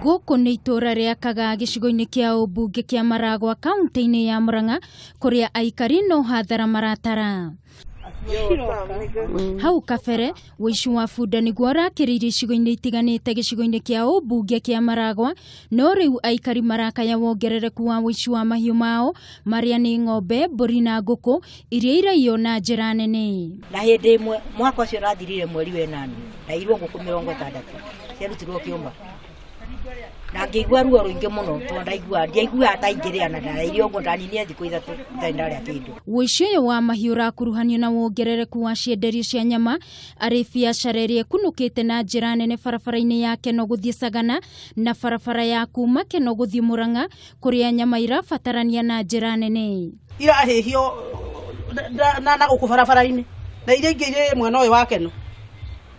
Gũkũ nĩ itũũra rĩa Kagaa gĩcigo-inĩ kĩa ũmbunge kĩa Maragwa kaunti-inĩ ya Murang'a kũrĩa aikari no hathara maratara. Hau kabere ũici wa bunda nĩguo ũrakĩrĩirie icigo-inĩ itiganĩte gĩcigo-inĩ kĩa ũmbunge kĩa Maragwa, no rĩu aikari marakaya wongerereku wa ũici wa mahiũ mao marĩa nĩ ng'ombe, mbũri na ngũkũ iria iraiywo na njĩra nene. Na hĩndĩ ĩmwe mwaka ũcio ũrathirire mweri wa ĩnana ndaiyirwo ngũkũ 60 ciarutirwo kĩũmba na ngĩigua ruo rũingĩ mũno tondũ ndiaiguaga ta ingĩrĩa na ndarairie ũguo ndaninire thikũ 3 itarĩ ndarĩa kĩndũ. Ũici ũyũ wa mahiũ ũrakuruhanio na wongerereku wa cienderio cia nyama arĩ biacara ĩrĩa ĩkunũkĩte na njĩra nene barabara-inĩ ya Keno gũthiĩ Sagana na barabara ya kuma Keno gũthiĩ Murang'a kũrĩa nyama irabatarania na njĩra nene. Irahĩhio na gũkũ barabara-inĩ na iria ingĩ irĩ mwena ũyũ wa Keno.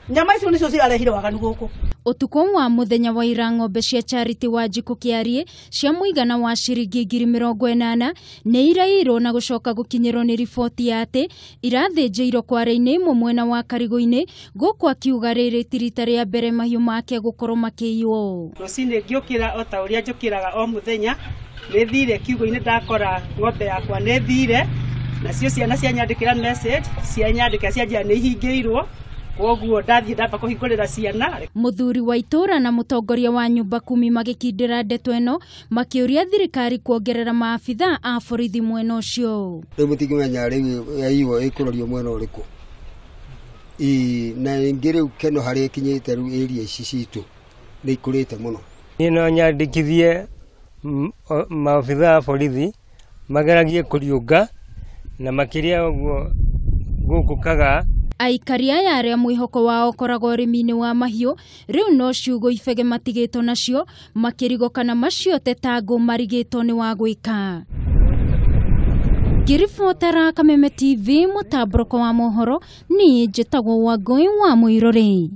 Nyama icio nĩcio cirarehire waganu gũkũ. Ũtukũ wa mũthenya wa ira ng'ombe cia Charity Wanjikũ Kĩarie cia mũigana wa ciringi 80,000 nĩ iraiyirwo na gũcoka gũkinyĩrwo nĩ riboti ya atĩ irathĩnjĩirwo kware-inĩ ĩmwe mwena wa Karigũ-inĩ, gũkũ akiuga rĩrĩ ti rita rĩa mbere mahiũ make gũkorwo makĩiywo. Rũcinĩ ngĩũkĩra o ta ũrĩa njũkĩraga o mũthenya, nĩ thire kiugũ-inĩ ndakora ng'ombe yakwa nĩ thire, nacio ciana cianyandĩkĩra message, cianyandĩkĩra cianjĩra nĩ ihingĩirwo. Koguo ndathiĩ ndamba kũhingũrĩra ciana. Mũthuri wa itũũra na mũtongoria wa nyũmba kumi magĩkindĩra ndeto ĩno makĩũria thirikari kuongerera maabitha a borithi mwena ũcio. Rĩu mũtingĩmenya rĩu yaiywo ĩkũrorio mwena ũrĩkũ. Na ĩngĩ rĩu Keno harĩa ĩkinyĩte rĩu area ici citũ nĩ ikũrĩte mũno. Niĩ no nyandĩkithie maabitha a borithi mageragie kũriũnga na makĩria ũguo gũkũ Kagaa. Aikari aya arĩa mwĩhoko wao ũkoragwo ũrĩmi-inĩ wa mahiũ rĩu no ciugo ibege matigĩtwo nacio makĩrigwo kana maciote ta ngũ marigĩtwo nĩ wa gwĩka. Ngĩribotera Kameme TV mũtambũrũko wa mohoro, niĩ njĩtagwo Wangũi wa Mũirũrĩ.